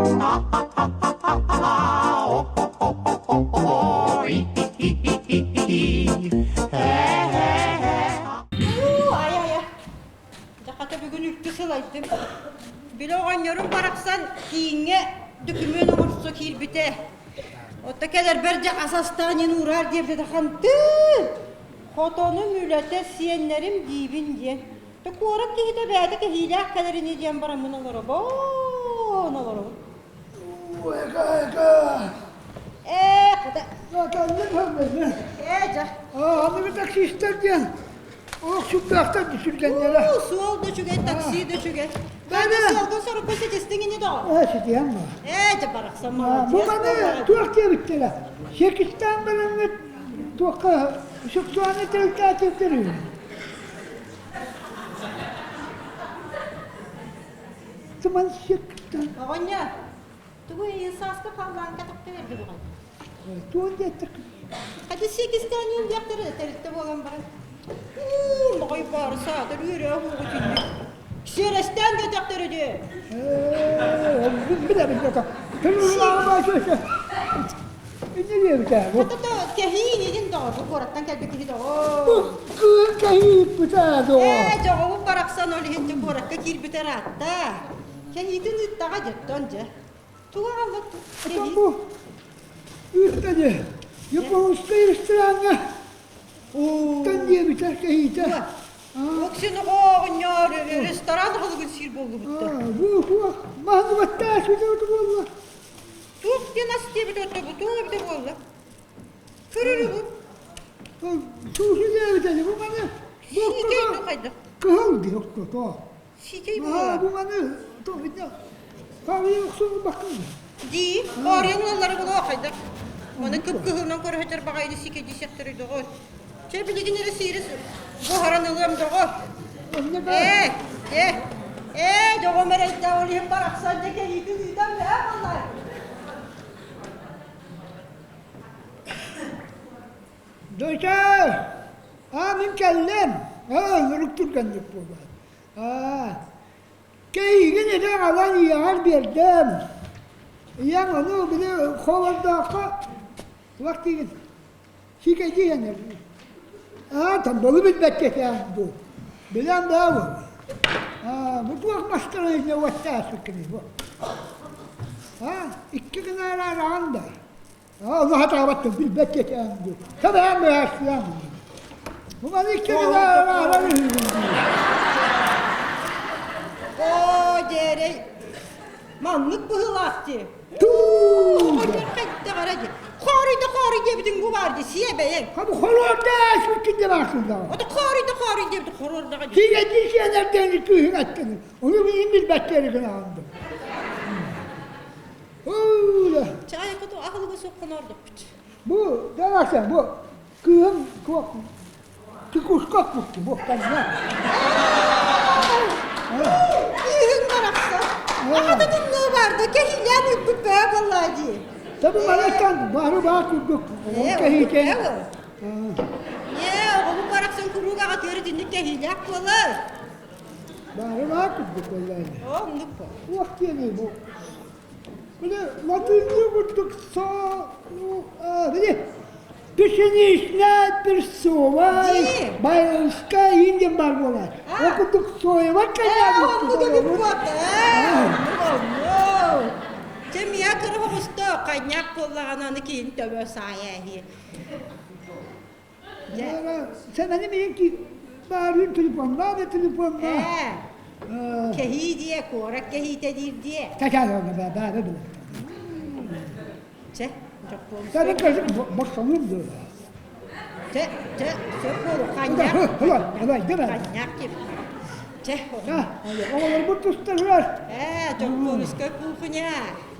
Уу, айа-айа. Дьэ, хата бүгүн үлтү сылайдым. Били оҕонньорум барахсан кииҥҥэ дөкүмүөн оҥорсо киирбитэ. Отто кэлэрбэр дьэ ас астаан иһин уураар диэбитэ да хантыы! Хотонум үлэтэ сиэннэрим диибин диэн. Тэ куорат киһитэ бэйэтэ кэһиилээх кэлэр ини диэн бараммын олоробун, олоробун. Эка, эка. Ээ, хата. Кэллим хөрмөтүн. Ээ, дьэ. Аныгы таксистар диэн олох сүрдээхтэр сүргэннэрэ. Уу, суол да үчүгэй, такси да үчүгэй. Бэйэ суолгун сорукку ситистиҥ ини доҕор. Ээ, ситиһэн баар. Ээ, дьэ барахсан молодец. Бу маны туох диэбиттэрэ? Чекистан бараҥҥыт туохха сексуальный тэрилтээтиктэр үһү. Туман сектан. Оҕонньор, тугу ыйын сааскы халлаан кэтэхтэ берди буҕай? Туон диэттик. Хати сиэкистээн диэхтэрэ тэрилтэ буолан баран. Уу, моҕой баары саатар үөрэ уһугу түннүк. Сиэрэстээн диэтэхтэрэ дии. Ээ, билэбин да. Хата кэһии инигин доҕор, бу куораттан кэлбит киһи доҕор. Кэһииппитэ доҕор. Ээ, дьоҕобут барахсан ол иһин дьэ куоракка киирбитэ ыраатта. Кэһиитин ыыттаҕа дьэттон дьэ. Тугу аҕалла кэһии? Бу ыытта дьэ. Японскай рестораҥҥа тан диэбитэ кэһиитэ. Оксин оҕонньор ресторан аһылыгын сиир буоллубуттар. Бу маһын баттаа сүтэ буолла. Туох диэн ас диэбит отто бу туох эбитэ буолла? Көрөрү бу. Суусу диэбит бу маны Сиикэй ду хайдах? Кыһыл дии охтото. Сиикэй буолла. Бу маны Хаарыйа охсуон баккын. Дии, хаарыйа ылаллары буолуо хайдах? Маны кып-кыһылынан көрөһөтөр баҕайыны сиикэй дии доҕор. Чэ, билигин эрэ сиири буһаран ылыам доҕор. Ээ, ээ, ээ, доҕом эрэйдээх ол иһин барахсан дьэ кэһиитин ыытан бээ буоллар. Дойча, аа мин кэллим. Аа, ынырык түргэнник буолар. Аа, кэйигин этэ аҕалан ийэҕэр биэрдим. Ийэҥ ону били холордооххо туох диигин Сиикэйдии иһэн Аа, тамбалы билбэккэ этээҥ дуу. Билэн баабын. Аа, бу туох мастара инньэ уоттаасыккыный бу. Аа, икки гына араан да. Аа, ону хатаабаттын билбэккэ этээҥ дуу. Табаан быһаарсыам. Бу маны икки гына араарар үһүгүн дии. Оо, дьээрэй, маннык быһыылаах дии. Хоруйда хоруй диэбитиҥ бу баар дии сиэ бэйэҥ. Хабы хоруордаа сүркүн де баасылдаҕа. Ото хоруйда хоруй диэбит хоруордаҕа дии. Сигэдии сиэнэрдэни кыыһын аттыны. Ону миин билбэттери гынаанды. Уула. Чаай куту аһылыгы суох ордукпут. Бу дагаса бу кыыһым туох Тикушка кутtu бу канна. Кыыһыҥ барахсан. Аҕата тымныы баарда кэһиилээн ыыппыт бөҕө буоллаа дии. Tabii барахсан бары баар курдук кэһиитэ. Ээ, оҕобут барахсан куруук аҕатыгар итинник кэһиилээх буолар. Бары баар курдук буоллаа. Оннук бу. Туох диэний бу? Били латынныы курдук соо били пшеничная перцовая байылская индиан баар буолар. Ол курдук соевай Оннук эбит буолта. Чэ миа кыра оҕусто ханньаак буоллаҕына аны киһин төбө саайа иһи. Сэмэни миин баарыын телефоннаа да телефоннаа. Кэһии диэ, куорат кэһиитэ диир диэ. Качаалана баара билэр. Чэ, дьоппуон. Сәбин кэсик босхоҥун дуо? Чэ, чэ, сөп буолу, ханньаак. Давай, давай. Ханньаак дип. Чэ, Оҕолорбут тустарыгар. Ээ, дьоппуонускай кухня.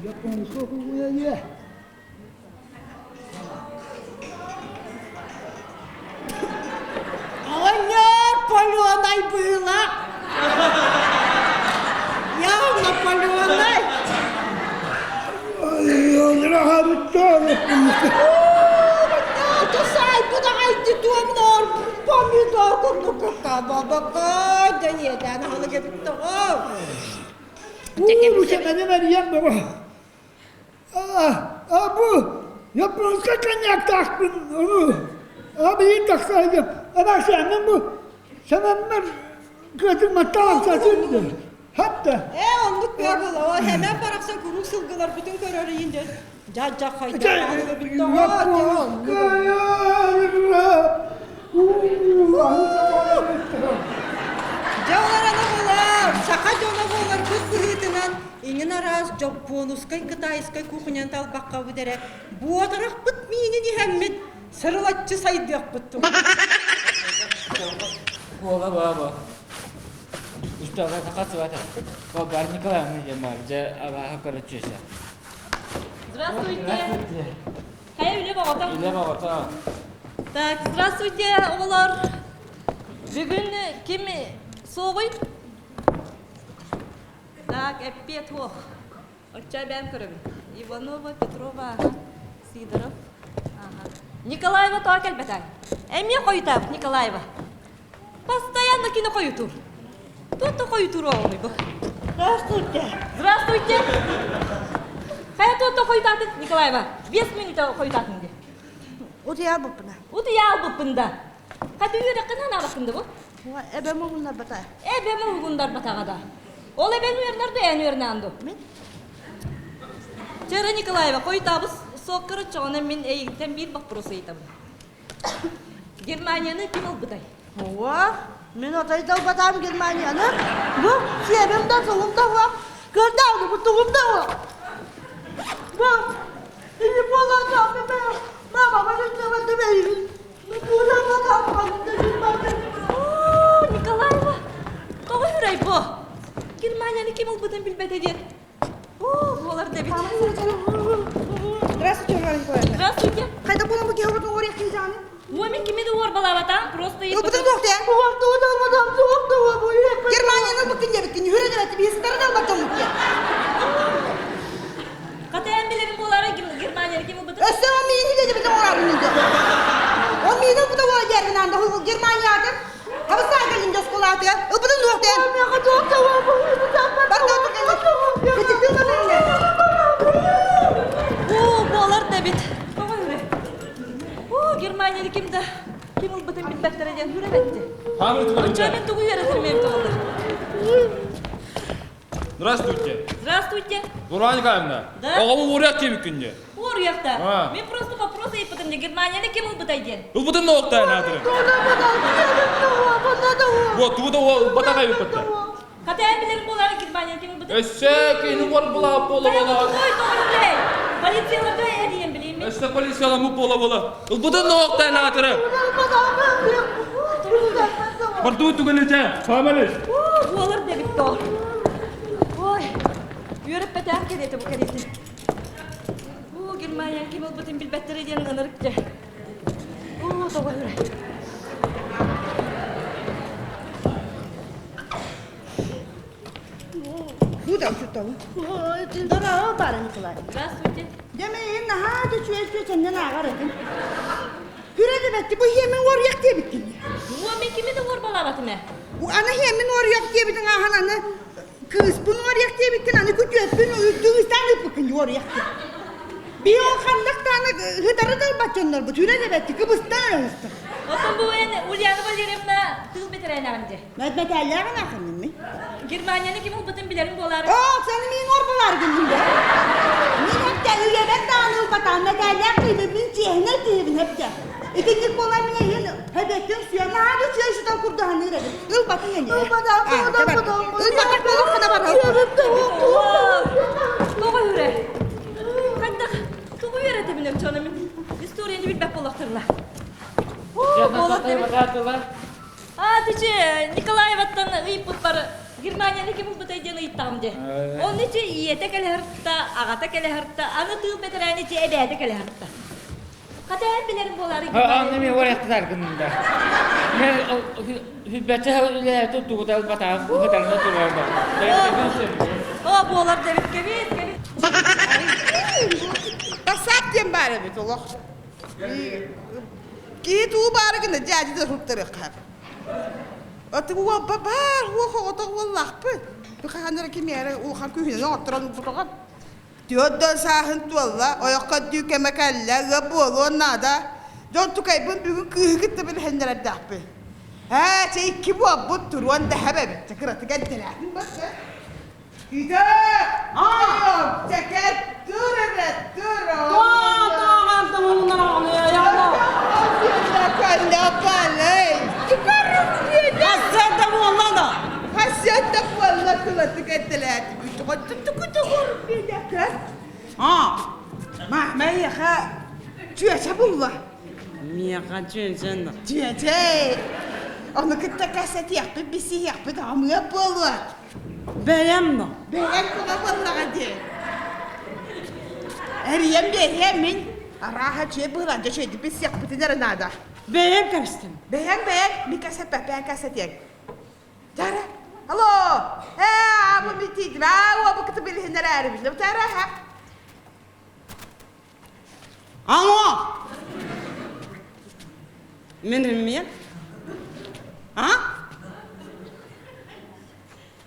Дьоппуонускай кухня диэ. Оҕонньор палёнай быыла! Явно палёнай! Саайбыт аҕай туомноор помидор курдук кукка да иэдээн аһылык эбит тоҕо. Уу, сэмэни мэрийэн бөҕө. А бу японскай коньяктаахпын ону абыйын тахсаайдым. Абаасааннан бу санаммар кыатын маттаан сатыырдым. Хатта. Ээ, оннук бөҕө буолла. Хэмэн барахсан куруук сылгыларбытын көрөр иһин дьэ дьа-дьа хайдах Дьэ олорон буолар, саха дьоно буоларбыт быһыытынан иҥин араас дьоппуонускай, кытайскай кухняны талбаккабыт эрэ буотарахпыт миинин иһэммит сырылаччы сайдыахпыт туһа. Буола буола Устава саха Болгаар Николаевна диэн баар, дьэ абааһы көрөччүөсэ. Здравствуйте. Хайа үлэ бөҕөтө. Үлэ бөҕөтө. Так, здравствуйте, оҕолор. Бүгүн ким суоҕуй? Так, эппиэт суох. Оччо эбээн көрөбүн. Иванова, Петрова, ага. Сидоров. Ага. Николаева тоҕо кэлбэтэй? Эмиэ хойутаабыт Николаева. Постоянно кино хойутуур. Туох да хойутуур оҕонуй бу? Здравствуйте. Здравствуйте. Хайа туох да хойутаатын Николаева? Биэс минута хойутаатын дии. Утуйаабыппына. Утуйаабыппын да. Хата үөрэххин анаабаккын да бу? Эбэм уһуннарбата. Эбэм уһугуннарбатаҕа да. Ол эбэҥ үөрнэр да эн үөрнээн ду? Мин? Чера Николаева, хойутаабыс суоккар оччоҕуна мин эйигиттэн биир боппуруос ыйытабын. Германияны ким ылбытай? Ого, мин отой да ылбатаам Германияны. Бу сиэбим да тылым да суох, көрдөөх бу тугум да суох. Бу, ини буолаатаам мама мама Оо, Николаева, тоҕо үрэй бу? Германияны ким ылбытын билбэтэ диэн. Оо, буолар да эбит. Здравствуйте, Варвара Николаевна. Здравствуйте. Хайда буолан бу киһи оҕотун уоруйах киһи Уомин кими да уорбалаабатаан, просто Ылбытын туох диэн? Германияны ылбыккын диэбиккин, үһүрэн эбэт, биһиситары да ылбаттан муккия. Хата эн билэрин буолаары Германияны ким ылбытын? Өссө ол миини да дебитин оҥорарын инде. Ол миини ылбыта буола диэрбин аанда Германияатын хабыстаан кэлин оскуолаатыгар ылбытын суох диэн. Оо, буолар да эбит. Тоҕо үрэ? Оо, Германияны ким да ким ылбытын билбэттэрэ диэн хүрэ бэтти. Оччо мен тугу үөрэтэр эбит олор? Здравствуйте. Здравствуйте. Варвара Николаевна. Да? Оҕобу уоруйах диэбиккин дии. Уоруйахта. Мен просто вопрос ыйыппытым дии. Германияны ким ылбытай диэн. Ылбытын да октайын аатыры. Вот, тугу да ылбатах эбиппит. Хата эн билэр буолаары Германияны ким ылбытын? Өссө кини уор булаап буола буола. Той тоҕой Полицияларга эрийэн билейм мен. Өссө полицияламмыт буола буола. Ылбытын да октайын аатыры. Бардуу түгэничэ, Фамилиш. Буолар да эбит то. Ой, үөрэппэтээх кэриэтэ бу кэриэтэ. Уу, Германияны ким ылбытын билбэттэрэ диэн ынырык дьэ. Уу, тоҕо үрэ. Куда учутал? Здорово, Варя Николаевна. Здравствуйте. Дьэ мин наһаа да үчүгэй үчүгэй ааҕар этим. Күрэ дебетти бу иэмин уоруйах диэбиккин. Уо мен кими да уорбалаабатым ээ. Аны иэмин уоруйах диэбитиҥ ааһан аны кыыспын уоруйах диэбиккин аны күтүөппүн кыыстаан ыыппыккын уоруйах диэн. Биһи ол ханнык даҕаны ыһытары да ылбат дьоннорбут үрэ дебетти кыбыстан эрэ ыһыстар. Оттон бу эн Ульяна Валерьевна тыл бэтэрээнэҕин дии. Мэтээллээҕин аахынным мин. Германияны ким ылбытын билэрин буолаары. Оо, сен мин уорбалаар гынным да. Мин эптэ үйэбэр даҕаны ылбатаҕым мэтээллээх киһибин, мин чиэһинэй киһибин эптэ. Итинник буолан мин эһин хэбэттин сүөн наһаа да үчүгэй сытан курдаһаныыр эбит. Ылбатын эни. Ылбатах буолуоххуна барар. Тоҕо үрэ? Хайдах тугу үөрэтэбин өччөөнө мин историяны билбэт буоллахтарына. Оо, буолар да Аа, тичи Николаеваттан ыйыппыппар Германияны ким ылбытай диэн ыйыттаҕым дии. Онно ичи ийэтэ кэлэһэртэ, аҕата кэлэһэртэ, аны тыыл бэтэрээн ичи эбээтэ кэлэһэртэ. Хата эн билэрин буолаары Анны мен уоряқтар гынында. Мен хүббәче үлэ тугута ылбатаах хытарна турарда. О, буолар дебит кэбит, кэбит. Бассаап диэн баар эбит олох. Киһи туу баары гына дьээдьи да суруттарыахха. Аты уолба баар, уох оҕото уоллаахпыт. Бу хаһан эрэ кимиэрэ улахан күүһүнэн оҥотторон ылбытаҕын. Түөрт сааһын туолла, ойоххо дүү кэмэ кэллэ, ыа буолуон наада. Дьон тукайбын бүгүн кыыһы кытта билиһиннэрэрдээхпин. Ээ, чэ икки буолбут туруон да эбит. Чэ кыратык эрдэлээтин барда. Итэ! Айом, чэкэт тур эрэ тур. Хасыата буолла кылатык эрдэлээтин. Ма, миэхэ чүөчэ булла. Миэхэ чүөчэн. Чүөчэ. Ону кытта кэсэтиэхпит, бисиһиэхпит амыа буолуо. Бэйэм да. Бэйэм кула буоллаҕа дии. Эрийэн биэриэм мин. Арааһа чүө быһылаан дьэ чүөйдүк билсиэхпитин эрэ наада. Бэйэм кэбистим. Бэйэҥ бэйэҥ мин кэсэппэппээн кэсэтиэҥ. Тара, алло, ээ, бу битиитим, аа, бу кыты билиһиннэрээрибин, тара, ха. Алло! Мин мен? А?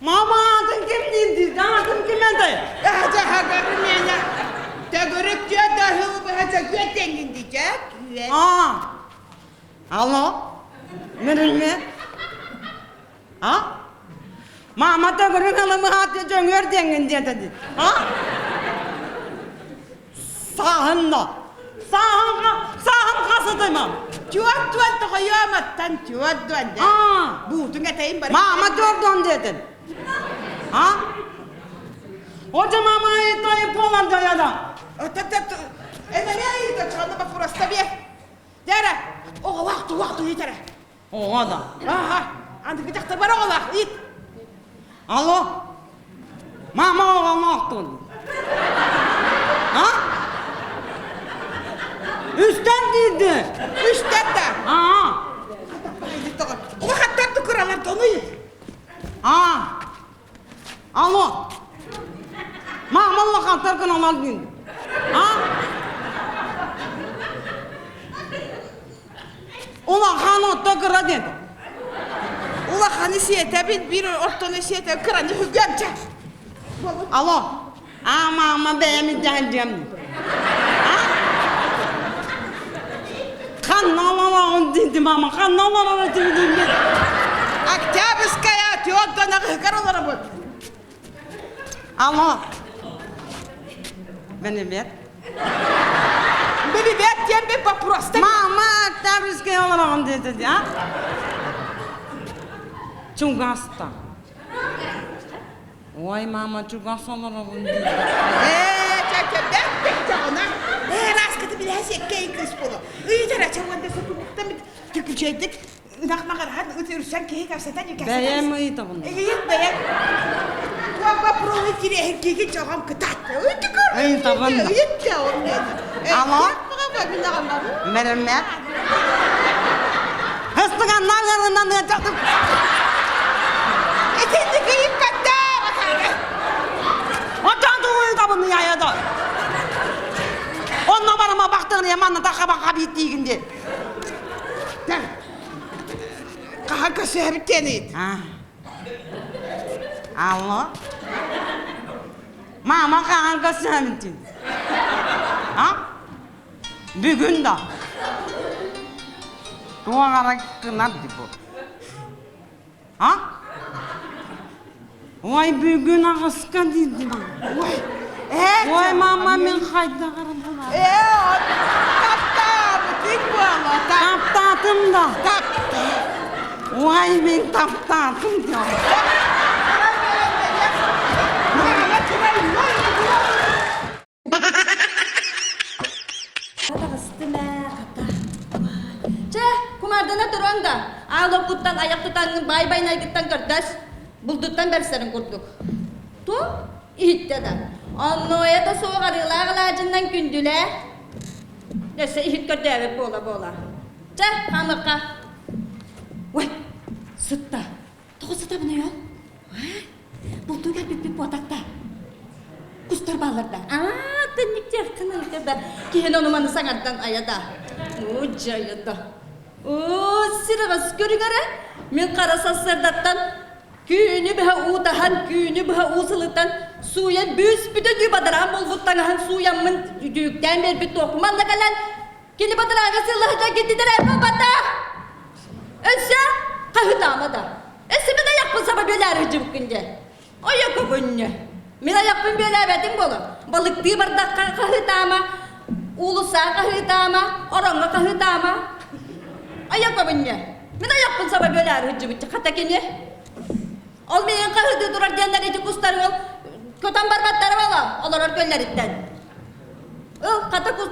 Мама, атын ким диир атын ким этэй? Эһэ хагары меня. Төгүрүк түөдэ хыл быһа чөкүөт теңгин дичэк. А, Алло, Мирилме? А? Мама төгүрүк ылымыһаат дьөҥүөр диэҥҥин диэтэ дии. А? Сааһын да. Сааһын сааһын хасытай мам. Түөрт туон тоҕойуоматтан түөрт дуон де. А. Буутуҥ этэйин бар. Мама түөрт дуон диэтин. А? Отя мама и полан даяда. Энэме ыйыта чону боппуруоста биэ. Дьэ оҕолоох туох ыйыт эрэ. Оҕо да. Аха, аныгы дьахтар бар оҕолоох ыйыт. Алло, мама оҕолоохтун. А? Үстэн диирди. Үстэн да. Аа. Улахаттар тукуралар тону ыйыт. Аа. Алло. Мама улахаттар кыналар диин. А? Улахан отто кыра диэн. Улаханы сиэтэбин, биир ортону сиэтэ, кыраны хүгүөм чэ. Алло. А, мама бэйэм илдьэһэлдьиэм. А? Ханна олороҕун диинти мама, ханна олорор этибит дииммит. Октябрьская түөрт аҕыһыгар олоробут. Алло. Бенебет. Бенебет диэн бит вопрос Мама, Октябрьская олороҕун диэтэ а? Чугаста. Ой, мама, чугас олоробун диир. Ээ, чэ, бэт бэт Ээ, раскаты билэһэ сиэккэ кыыс буолу. Ыйытара чэ уонда сутугуттан түкүчэйдик ынах маҕараһан ыт үрсэн киһи кэпсэтэн Бэйэм ыйытабын. Ыйыт бэйэм. Туох боппуруоһу кириэһиргиги чоҕом кытаат. Ыйытабын. Ыйыт чоҕом Алло? Меремет. Ыстыганнар ыарынан ыалдьатым. Итинник ыйыппаттар акаары. Оттон тугуйутабын ыйайада. Онно барыма бахтыгын манна таха биттиигин диэн. Хаһан көрсүһэбит диэн ыйыт. Алло? Мама хаһан көрсүһэбит диэн. А? Бүгүн да. Туох ара гынар дии бу? А? Ой, бүгүн аҕыска диидим. Ой, ээ, Ой, мама, мин хайдах эрэ буолар. Ээ, таптаабытыҥ буолла. Таптаатым да. Тапта. Ой, мин таптаатым да. Таҕыстым ээ, хата. Чэ, кумардана туран да, аал оппуттан айах тутаҥҥын баай-байнайгыттан көрдөс, булдуттан бэрсэрин курдук. Ту, иһиттэ да. Оннуойа да суох арыылаах алаадьыннан күндүлээ. Өссө иһит көрдөөбөт буола-буола. Чэ, хаамыахха. Ой, сытта. Тоҕо сытабыный ол? Бултуу кэлбиппит буотахта. Кустар бааллар да. Аа, тэнниктиэххин да. Киһини ону маны саҥардан айа да. Уу, дьайа да. Оо, сирэҕэс көрүҥэрэ. Мин хара сарсыардаттан түүнү быһа уу таһан, түүнү быһа уу сылытан, Сууйан бүүс-бүтүннүү бадараан буолбут таҥаһын сууйаммын дүүктээн биэрбит туохпун манна кэлэн кини бадарааҥҥа сыаллаһыта гиттитэрэ буолбатах. Өссө хаһытаама да. Өссө мин айахпын саба бүөлээри сылдьыбыккын дьэ. Ойо көбөнньө. Мин айахпын бүөлээбэтим буолан, балыктыы бардахха хаһыытаама, уулуссаҕа хаһыытаама, ороҥҥо хаһыытаама. Ойо көбөнньө. Мин айахпын саба бүөлээри сылдьыбыт хата кини. Ол миигин хаһыытыы турар диэннэр ити кустары ол көтөн барбаттара буолла, олорор көллөриттэн. Ыл, хата кус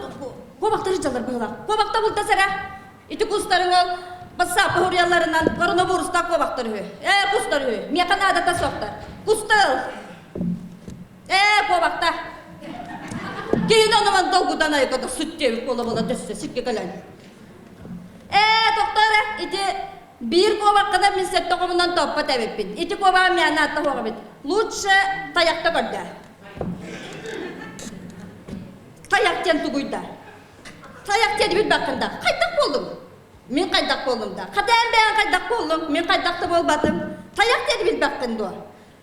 куобахтары дьаллар быһыылаах. Куобахта бултас эрэ. Ити кустарыҥ ол бассаапка суруйалларынан коронавирустаах куобахтар үһү. Ээ, кустар үһү. Миэхэ наадата суохтар. Куста ыл. Ээ, куобахта. Киһини онуман долгутан айыката сүт диэбит буола-буола төссө сиргэ кэлэн. Ээ, тохтоо эрэ, ити биир куобаххына мин сэттэ хомунан топпот эбиппин. Ити куобаҕа миэнэ атта суох эбит. Лучше тайахта көрдөө. Тайах диэн тугуй да? Тайах диэбит баккын да, хайдах буоллуҥ? Мин хайдах буоллум да? Хата эн бэйэҥ хайдах буоллуҥ? Мин хайдах да буолбатым. Тайах диэбит баккын дуо?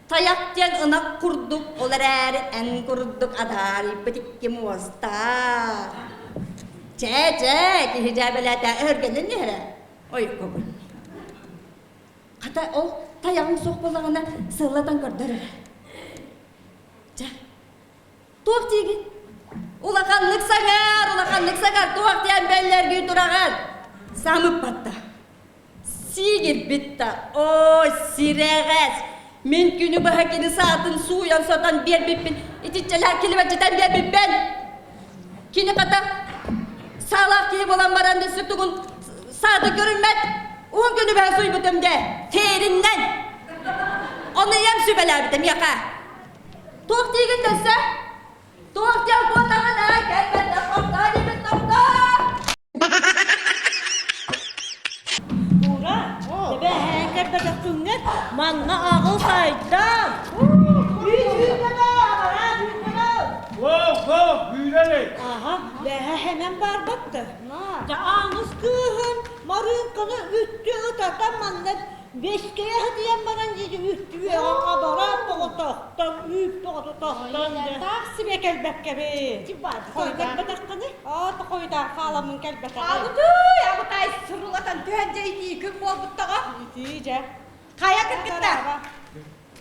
Тайах диэн ынах курдук, ол эрээри эн курдук адаарыйбыт икки муостаах. Чэ, чэ, киһи дьээбэлээтэ өһүргэнэн иһэрэ. Ойуккубун. Хата ол тайаҕыҥ суох буоллаҕына сыллатан көрдөр эрэ. Чэ, Туох диигин? Улаханнык саҥар, улаханнык саҥар, туох диэн бэллэргии тураҕын? Самыппатта. Сиигирбит да, ой, сирэҕэс! Мин күнү быһа кини саатын сууйан-сотон биэрбиппин, итиччэлээх килибэччитэн биэрбиппин! Кини хата саалаах киһи буолан баран өссө тугун саата көрүммэт, уһун күнү быһа сууйбутум дьэ, тээриннэн! Ону ийэм сүбэлээбитэ миэхэ. Туох диигин дөссө? Туох диэн куотаҕын аа? Кэлбэтэх хомтоо диэбит тохтоо! Ура! Эбэһээн кэлбэтэх күҥҥэр манна аҕыл сайдан! Воу, воу, күүрэлэй! Аха, бэһэ хэмэн барбатты. Дьэ ааныс кыыһын Марыынканы үттү ытатан манна Бэскэйэ сытыйан баран дьизи үттүөҕэ хабара тоҕотохтон, үүт тоҕототохтон Таах сибэ кэлбэккэбин. Хойутарбатаххыны? Оо, хойутаар хааламмын кэлбэтэҕим. Абытый, абытай сурулатан түһэн дьэ итии күн буолбуттаҕа. Итии дьэ. Хайа кыргыттар?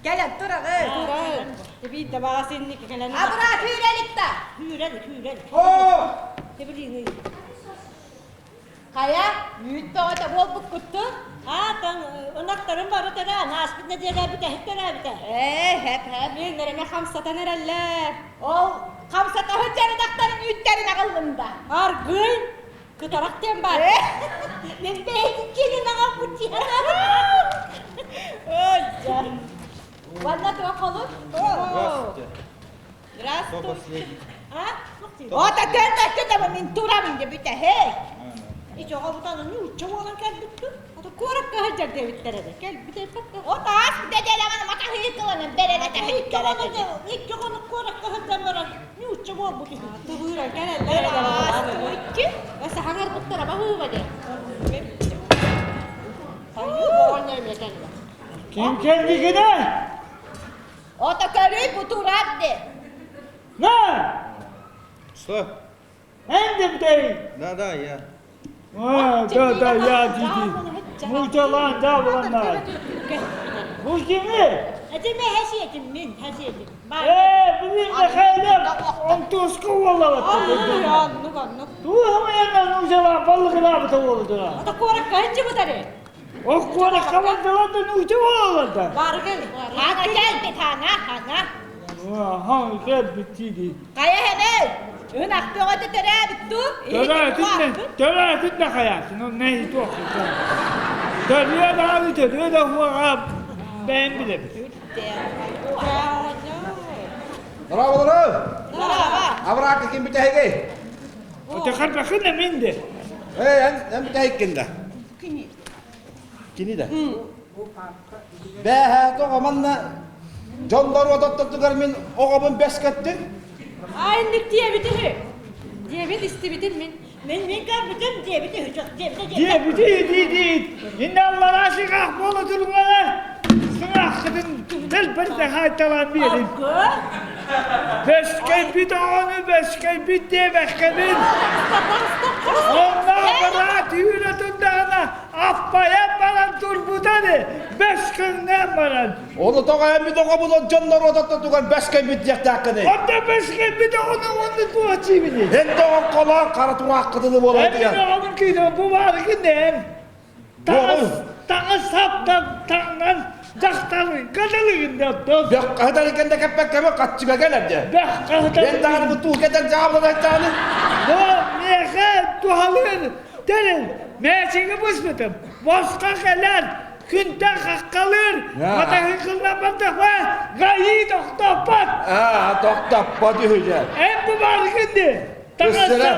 Кэлэн тураҕын. Туран. Биирдэ баҕас инники кэлэн. Абыраа түүрэликта. Түүрэлик, түүрэлик. Оо! Тебилиҥий. Хайа, үүт бөҕөтө буолбуккуттун? Аатан ынахтарым бары төрөөн, ааспыт нэдиэлэ бүтэһик төрөөбүтэ. Ээ, хэп-хэп. Миэннэрэме хамсатан эрэллэр. Ол хамсатаһы дьарыдахтарын үүттэрин аҕаллым да. Аргый, кытарах диэн баар. Мен бэйэтин киэнин аҕалбыт диэн. Ой, дьэ. Ванна туох холун? Здравствуй. А? Ота көрбөттө да мин турабын де бүтэһэ. Ичи оҕобутан нуучча буолан кэлбиттин. Ото куоракка сылдьар диэбиттэр эрэ. Кэлбит эппэккэ. От аас дэдэлэҕин матаһыы кыланан бэрэрэ Икки хонук куоракка сылдьан баран нуучча буолбут үһү. Тыбыыран кэлэллэр. Икки. Саһаҥарбыттара баһыыба де. Хайыы оҕонньор эмиэ кэллэ. Ким кэллигинэ? Ото көрүй бутурат де. На! Что? Эн дебдей! Да, да, я. А, да, да, я диди. Мучалаан да буланнар. Бу кими? Этим хэсиэтим мин хэсиэтим. Ээ, билин Михайлов, онтуоску уоллабатта. Оннук, оннук. Туох мучалаан баллыгыраабыта буолдура. Ото куоракка сылдьыбытары. Оккуора хабардылар да нууча буолалар да. Баргын. Хана кэлбит хана, хана. Аха, кэлбит дии. Хайа хэмэй? Үн ахтыҕа төрөөбүт ту? Төрөөтүн төрөөтүн да хайаатын, ол нэһи туох. Төрүө даҕаны төрүө да хуаҕа бэйэм билэбин. Здорово, Аврака ким бүтэһигий? Отехарбахын эмин де. Эй, эн эн бүтэһиккин да. Кини. Кини да. Бээһээ тоҕо манна дьон боруотаттатыгар мин оҕобун бэскэттин. Айыннык диэбит үһү. Диэбит истибитим мин. Мин мин көрбүтүм диэбит үһү диэбитэ Диэбити дии Инне аллараа сыҥаах буола туруҥана сыҥааххытын дэлбэритэ хаайталаан биэрин. Аргы. Бэскэйбит оҕону бэскэйбит диэбэккэбин. Онно быраат үүрэ турдаҕына аппайан баран турбута ини бэскэҥнээн баран. Ону тоҕо эммит оҕобун дьон норуотуттан туган бэскэйбит диэхтээххиний? Онто бэскэйбит оҕону уонна туох диибиний? Эн да оҕолоох хара турааххытыны буолан Эн оҕобун киирэн бу бааргын эн. Таҥас, таҥас саптан таҥнан дьахтар кадалыгын да оттон. Бөх хаһытар да кэппэккэбэ хаччыга кэлэр дьэ. Бөх хаһытар. Эн даҕаны бу туу кэтэн дьаабыланайтааны. Бу миэхэ туһалыыр тэрил мээчиги быспытым. Босхо кэлэр, күнтэн хаххалыыр, матаһыыкыллаппатахпа гаи тохтоппот. Аа, тохтоппот үһү дьэ. Эн бу баргын дии. Таҥастар,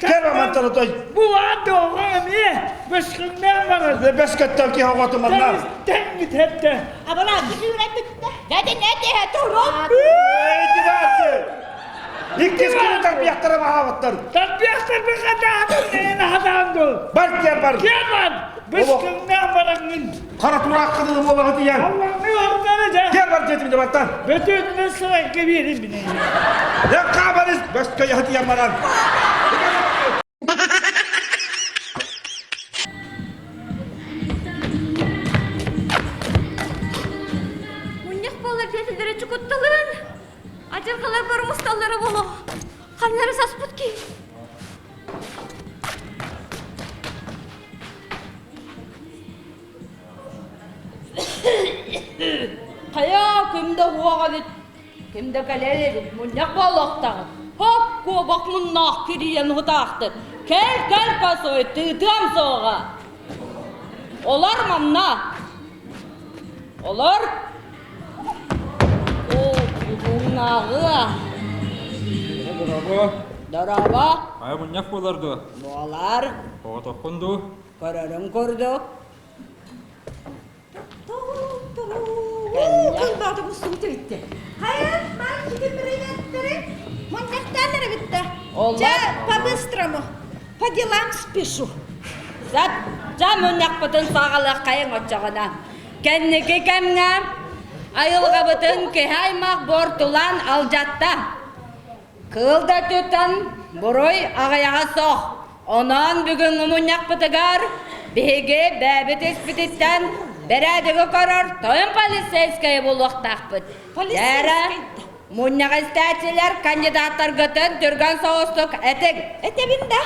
Кэр амантан отой. Бу аат оҕо эмиэ бөскүҥнээн барар. Бөскөттөн киһи оҕотун манна. Тэҥмит хэттэ. Абалаа киһи бүттэ. Дядя не тиһэ турун. Иккис күнү тарбыйахтара баһаабыттар. Тарбыйахтар бихатаатын нeen хатаан дул. Бар киэр бар. Киэр бар. Бөскүҥнээн бараҥҥын. Хара турааххытын буолаҕыт ийэн. Аллаҥны ордары дьэ. Киэр бар диэтим дьэ баттан. Бөтүөнүнэн сырайга биэрин бинэ. Эн хаабарыс бөскө яһытыйан баран. Мунньах буолар тиэтэллэрэ чукутталын. Адьырҕалар бары мусталлара буолуо. Ханнары саспыт киһи. Хайа, ким да уох эбит, ким да кэлэр эбит, мунньах буолуохтаҕын. Хоп, куобах муннаах кирийэн утаахтын. Кэл, кэл, косой, тыытыам суоҕа. Олор манна. Олор. Оо, бугуҥнааҕыа. Дорообо. Дорообо. Хайа мунньах буолар дуо? Буолар. Оҕотоххун дуу? Көрөрүҥ курдук. Кылбаата мустубут эбиттэ. Хайа, мальчики, приветтеры. Мунньахтаан эрэ битте. Чэ, по-быстрому. По делам спешу. Сап, дьа мунньахпытын саҕалыаххайыҥ оччоҕуна. Кэнники кэмҥэ айылҕабытын киһи аймах буортулаан алдьатта. Кыыл да өттүттэн буруй аҕыйаҕа суох. Онон бүгүҥҥү мунньахпытыгар биһиги бэйэбит испититтэн бэрээдэги көрөр тойон полицейскайы булуохтаахпыт. Дээрэ, мунньах истээччилэр кандидаттаргытын түргэн соҕустук этиҥ. Этэбин да?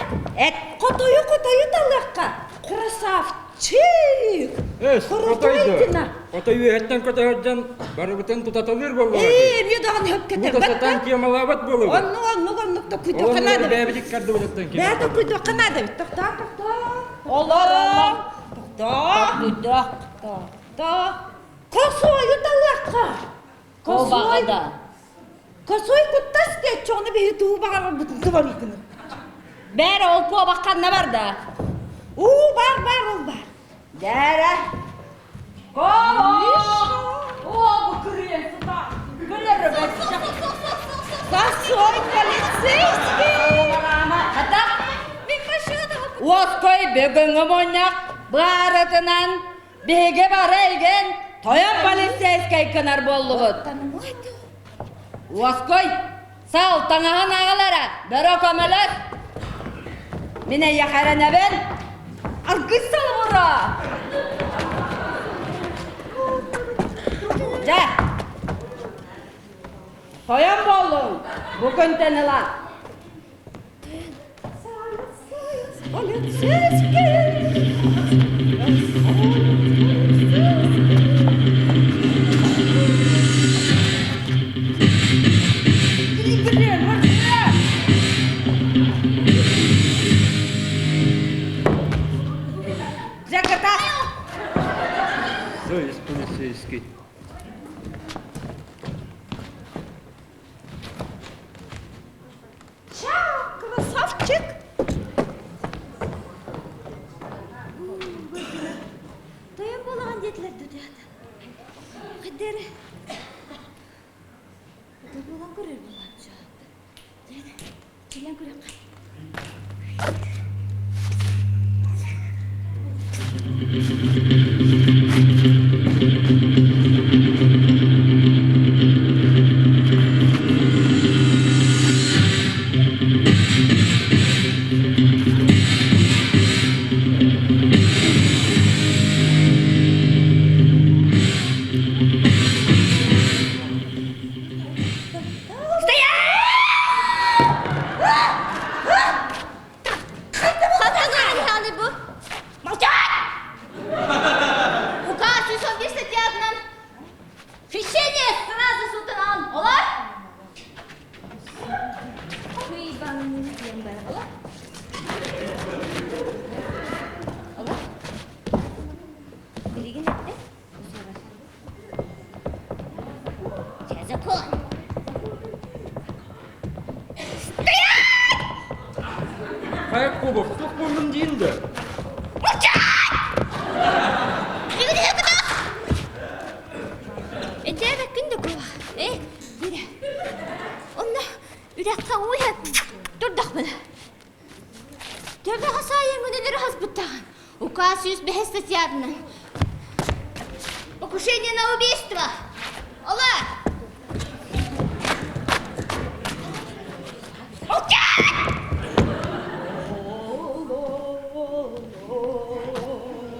Эт. Хотойу-хотойу талыахха. Красавчик! Эс, Крутой Хотой үөһэттэн көтөһөрдөн барыбытын тутаталыыр буоллаҕа. Ээ, эмиэ даҕаны хөпкөтөр. Тута сатаан темалаабат буолуо. Оннук, оннук, оннук да куйдуохха наада. Бэйэбит иккардыбытыттан ким. Бэйэ да куйдуохха наада эбит. Тохтоо, тохтоо. Олор, олор. Тохтоо. Куйдуох. Тохтоо. Косойу талыахха. Косой. да. Косой куттас диэччи, ону биһи туу баҕарарбытын тубарыйгыны. Бээр ол куобах ханна барда? Уу, бар, бар, ол бар. Дээрэ. Косой полицейский! Уоской бүгүҥҥү мунньах быһаарытынан биһиги бары эйгин тойон полицейскай гынар буоллугут. Уоской, сал таҥаһын аҕалара, бөрө көмөлөс. Мин эйиэхэ эрэнэбин. Аргыс салыбыра! Дьэ, тойон буоллуҥ, бу күнтэн ыла. Полицейский! Дьэ, кытаат! То есть полицейский. Чао, красавчик! Тойон буолаҕын диэтилэр дутуйата. Хайдары. Буолан көрөр буолааччы. Кэлэн көрөххө. Хайа кубок, туох буоллун диин да? Этээбэккин да куба. Э, бире. Онно үрэххэ ууйа турдахпына. Төбөҕө саайан күнүлэри хаспыттаҕын. Указ 105 статьятынан. Покушение на убийство. Ола!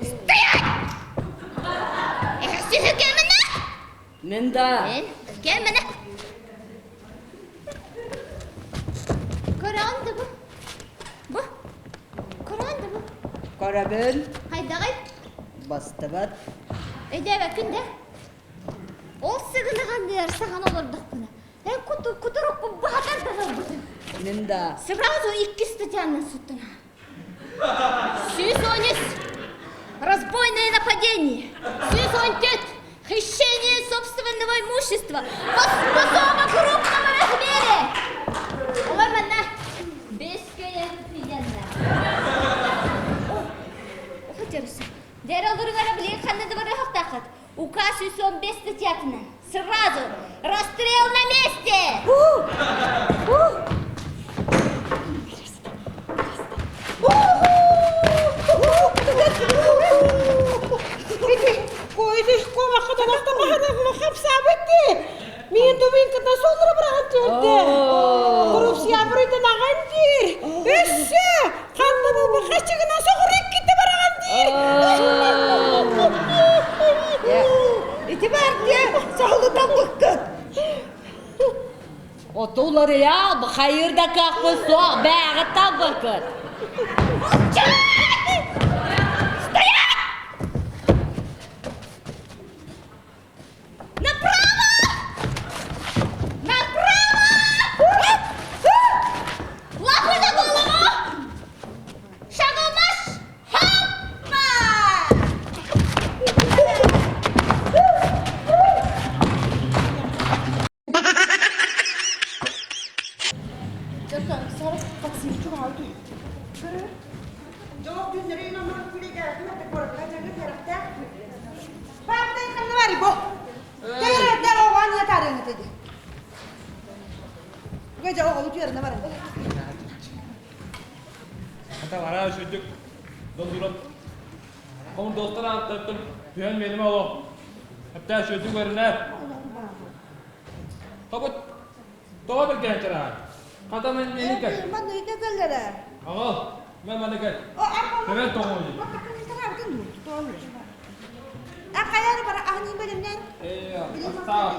Стоять! Кэмэнэ? Мен да. Мен кэмэнэ. Көрөҕүн да бу? Бу? Көрөҕүн да бу? Көрөбүн. Хайдаҕый? Бастыбат. Өйдөөбөккүн да? Ол сыгыныган сахан олордохпуна. Эн кутурукпун баһатар да ылбытым. Мин да. Сразу икки статьянан суттана. 113. Разбойное нападение. 114. Хищение собственного имущества по особо крупном размере. Олар манна бес көлөһү Охотярысы. Дэр олоругара билигин ханна да барыахтааххыт. Указ 115 статьятынан. Сразу расстрел на месте! Мин тубин кытта сонура быраҕан түөрдэ. Коррупция буруйдан аҕан диир. Өссө ханна булбу хачыгынан соҕур иккитэ бараҕан диир. Ити баар диэ, соһулутан быккыт. Отуларыйа хайыр да кахпыт суох бээҕи талбыккыт. Стоять! Направо! Направо! Лапы за голову! Шагом марш! Хоппа! Ата сүрдүк долдуран Хомур достар ааттаттым түһэн биэримэ олох. Эптээ сүрдүк көрүнэр. Тобут тоҕо бэргээн чараан. Хата мен мени кэл. Аҕал, мен маны кэл. Төбөн тоҕуй. Ээ, астаах.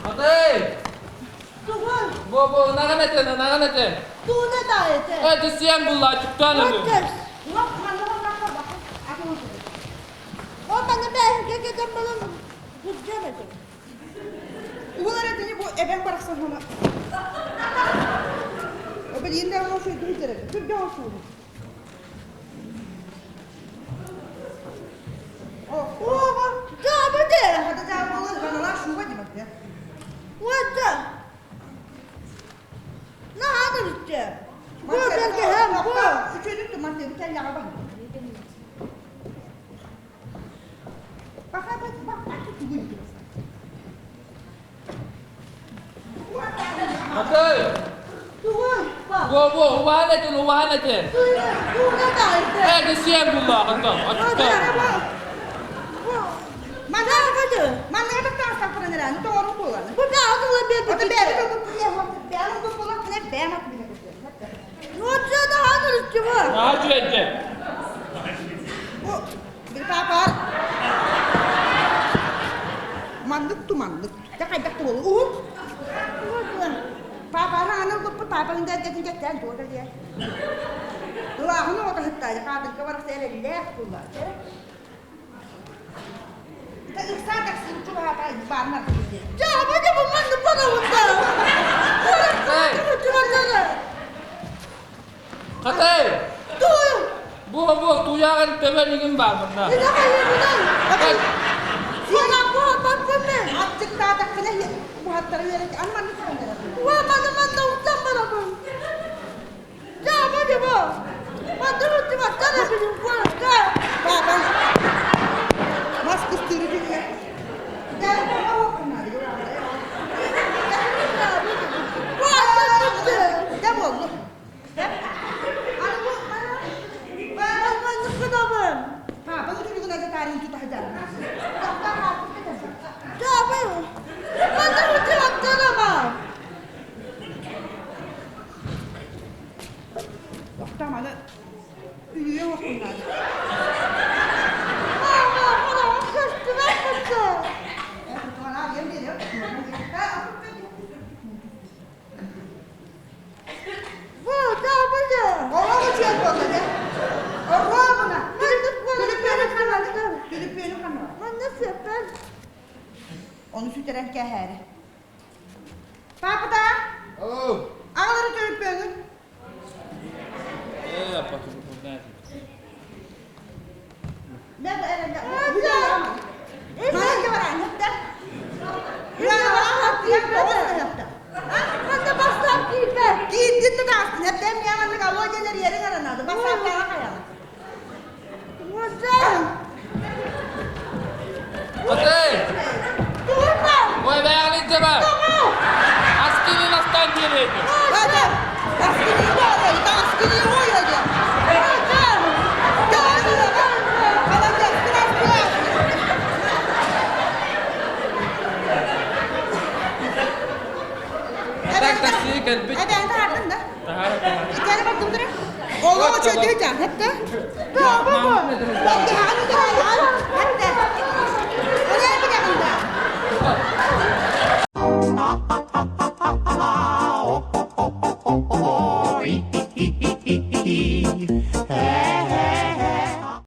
Атай! Бу бу ынаҕын этин, ынаҕын этин. Э, сиэн булла, чуктаан өлү. Атай! Бу бу убаан этин, убаан этин. Э, сиэн булла, антон, ачуктаан. Наһаа үчүгэйдик. Маннык туманнык. Хайдах да буолу. Уһун. Паапаһын аанын ылбыппыт, паапаһын дэргэтин кэттээн туох да диэн. Ылааһын оҕото сыттаайа, хаатыҥка барахса эрэллээх буолла. Ыксаа таксин чугаһата баарына. Хатай! Бу бу туйаҕын төбөн игин баар мында. Ону сүтэрэн кээһээри. Папата! Аҕалары төлөпүөнүн. Э, папа, знаете. Хотой! Ой, бэйэҕин илдьэ бар! Аскини бастаан биэриэйдим. Так такси кэлбит. Таһаара таһаара.